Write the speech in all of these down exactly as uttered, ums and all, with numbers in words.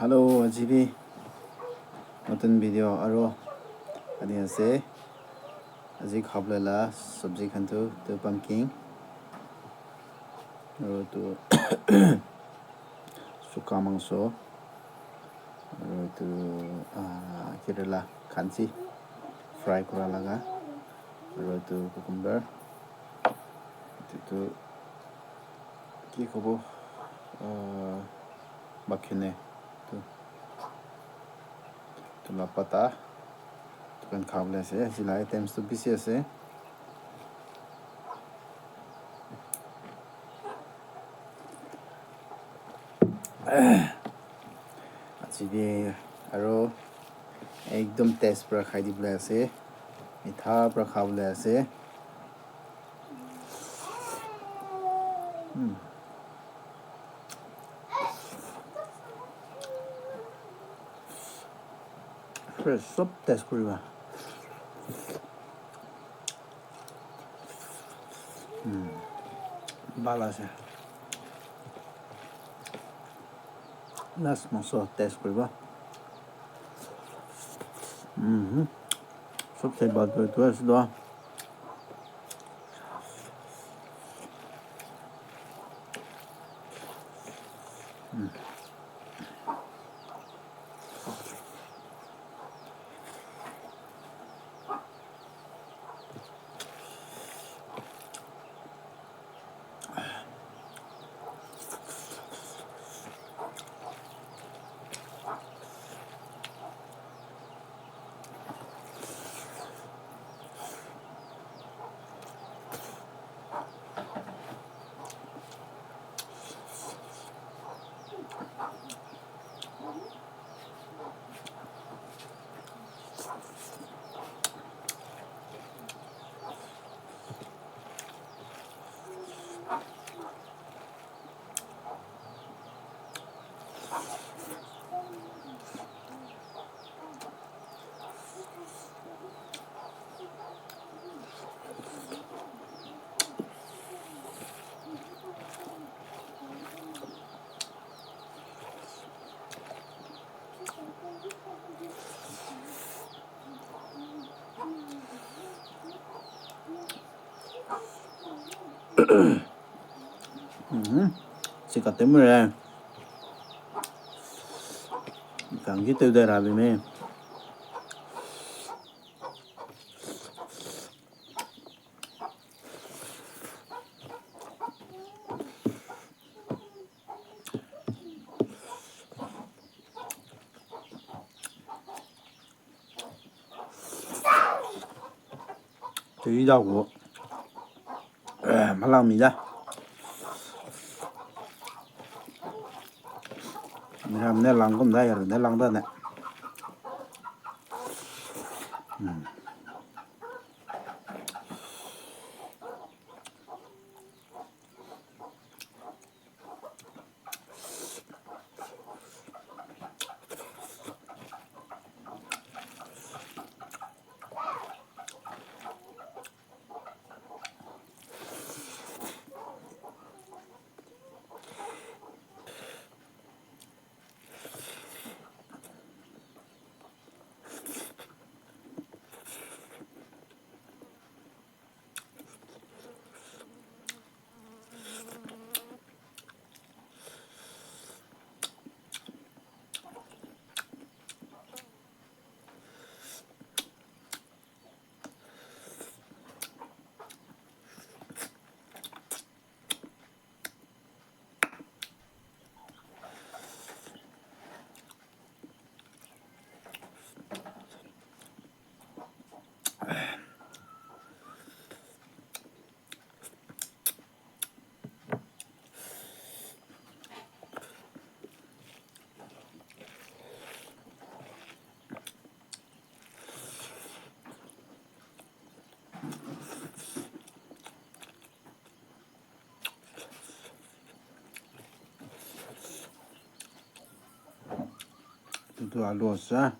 Hello, aji bi notun video aro ani ase. Aji khabole la sabji khan tu, tu pumpkin. Aro tu suka mangso. Aro tu, ah, kerela khansi fry kura laga. Aro tu cucumber. Etu tu ki kobo, ah, bakhene tu, tu la pata, tu khan khabole ase. Aji la items tu bishi ase. Aji de aro ekdom taste pura khai dibole ase. Mitha pura khabole ase. Hmm. Fresh, sob taste kuriba. Hmm. Bhal ase. Last mangso taste kuriba. Mhm. Sobse bhal tu etu ase toh. Mhm. Sikate mure. Gangi te ude rabi me. Tui da wo. Eh, malang mi da. Mira, ne lang kum da yar, ne lang da ne. Hmm. Etu tu alu ase.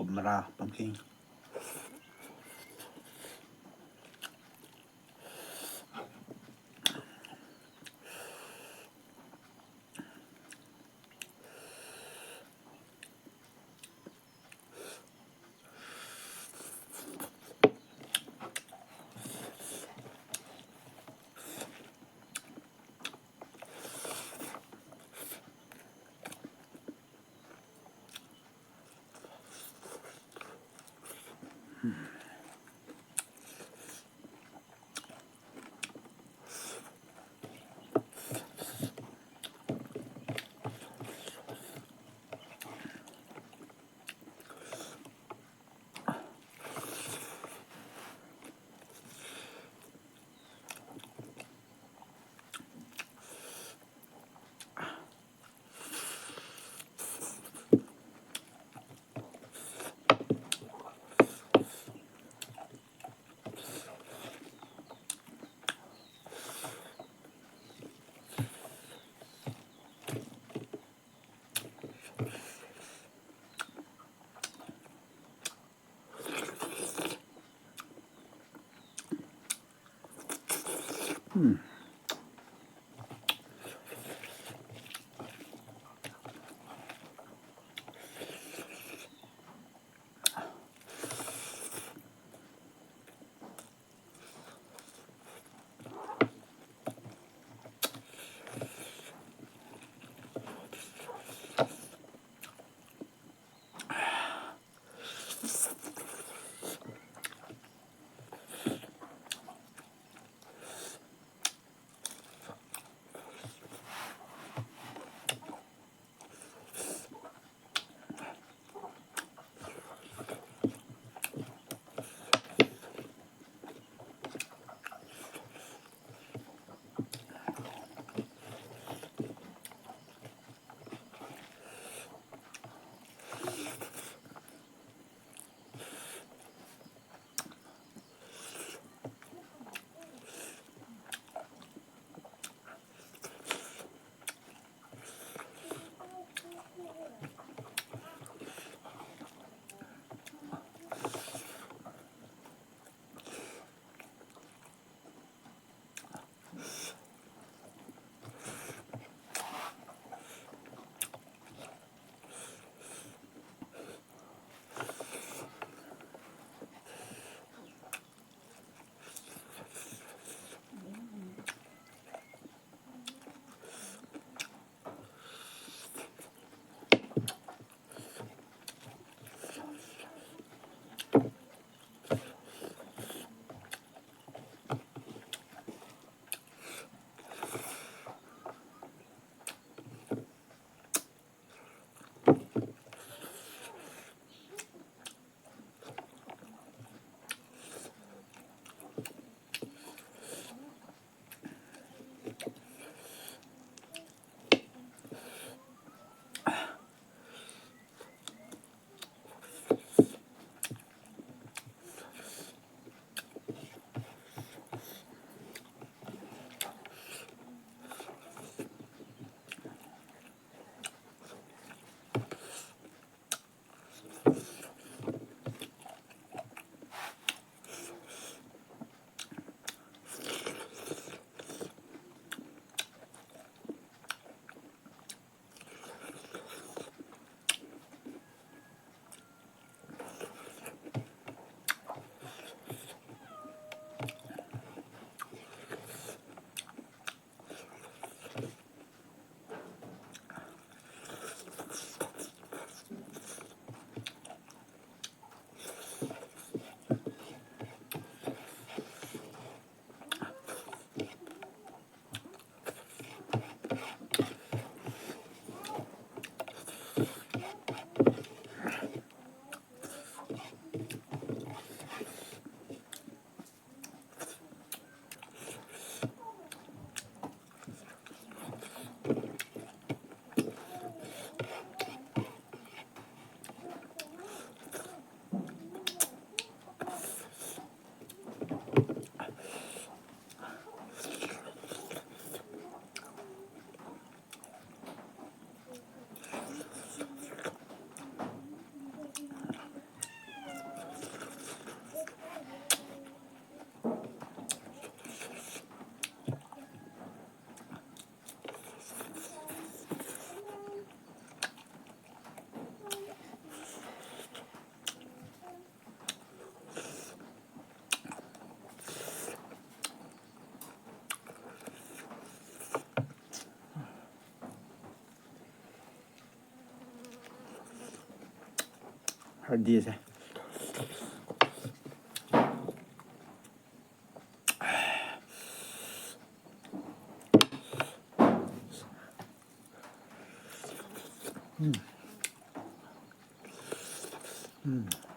Mara pumpkin. Aru di ase. Mm. Mm.